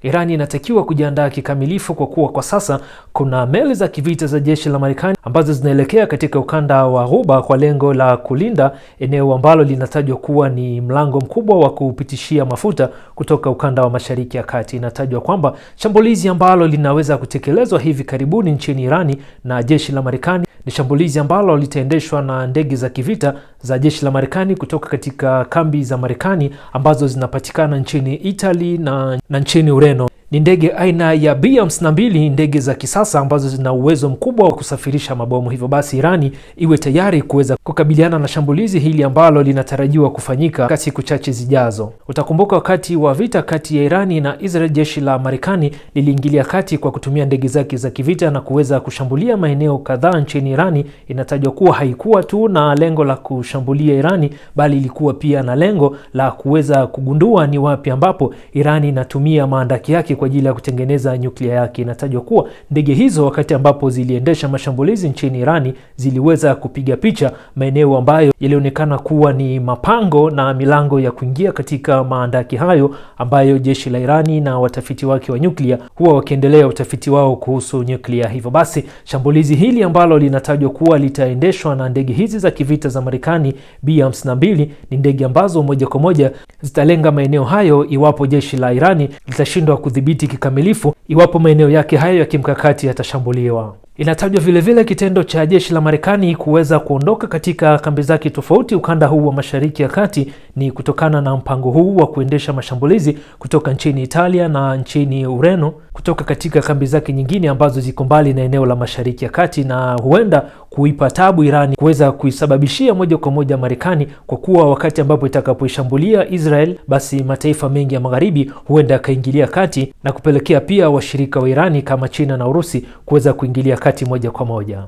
Irani inatakiwa kujiandaa kikamilifu kwa kuwa kwa sasa kuna meli za kivita za jeshi la Marekani ambazo zinaelekea katika ukanda wa Ghuba kwa lengo la kulinda eneo ambalo linatajwa kuwa ni mlango mkubwa wa kupitishia mafuta kutoka ukanda wa Mashariki ya Kati. Inatajwa kwamba shambulizi ambalo linaweza kutekelezwa hivi karibuni nchini Irani na jeshi la Marekani ni shambulizi ambalo litaendeshwa na ndege za kivita za jeshi la Marekani kutoka katika kambi za Marekani ambazo zinapatikana nchini Italy na nchini Ureno. Ni ndege aina ya B-52, ndege za kisasa ambazo zina uwezo mkubwa wa kusafirisha mabomu. Hivyo basi, Irani iwe tayari kuweza kukabiliana na shambulizi hili ambalo linatarajiwa kufanyika siku chache zijazo. Utakumbuka wakati wa vita kati ya Irani na Israel, jeshi la Marekani liliingilia kati kwa kutumia ndege zake za kivita na kuweza kushambulia maeneo kadhaa nchini Irani. Inatajwa kuwa haikuwa tu na lengo la kushambulia Irani, bali ilikuwa pia na lengo la kuweza kugundua ni wapi ambapo Irani inatumia maandaki yake kwa ajili ya kutengeneza nyuklia yake. Inatajwa kuwa ndege hizo wakati ambapo ziliendesha mashambulizi nchini Irani ziliweza kupiga picha maeneo ambayo yalionekana kuwa ni mapango na milango ya kuingia katika maandaki hayo ambayo jeshi la Irani na watafiti wake wa nyuklia huwa wakiendelea utafiti wao kuhusu nyuklia. Hivyo basi, shambulizi hili ambalo linatajwa kuwa litaendeshwa na ndege hizi za kivita za Marekani B-52 ni ndege ambazo moja kwa moja zitalenga maeneo hayo iwapo jeshi la Irani litashindwa kudhibiti kikamilifu iwapo maeneo yake hayo ya kimkakati yatashambuliwa. Inatajwa vilevile kitendo cha jeshi la Marekani kuweza kuondoka katika kambi zake tofauti ukanda huu wa Mashariki ya Kati ni kutokana na mpango huu wa kuendesha mashambulizi kutoka nchini Italia na nchini Ureno kutoka katika kambi zake nyingine ambazo ziko mbali na eneo la Mashariki ya Kati, na huenda kuipa tabu Irani kuweza kuisababishia moja kwa moja Marekani, kwa kuwa wakati ambapo itakapoishambulia Israel, basi mataifa mengi ya Magharibi huenda akaingilia kati na kupelekea pia washirika wa Irani kama China na Urusi kuweza kuingilia kati moja kwa moja.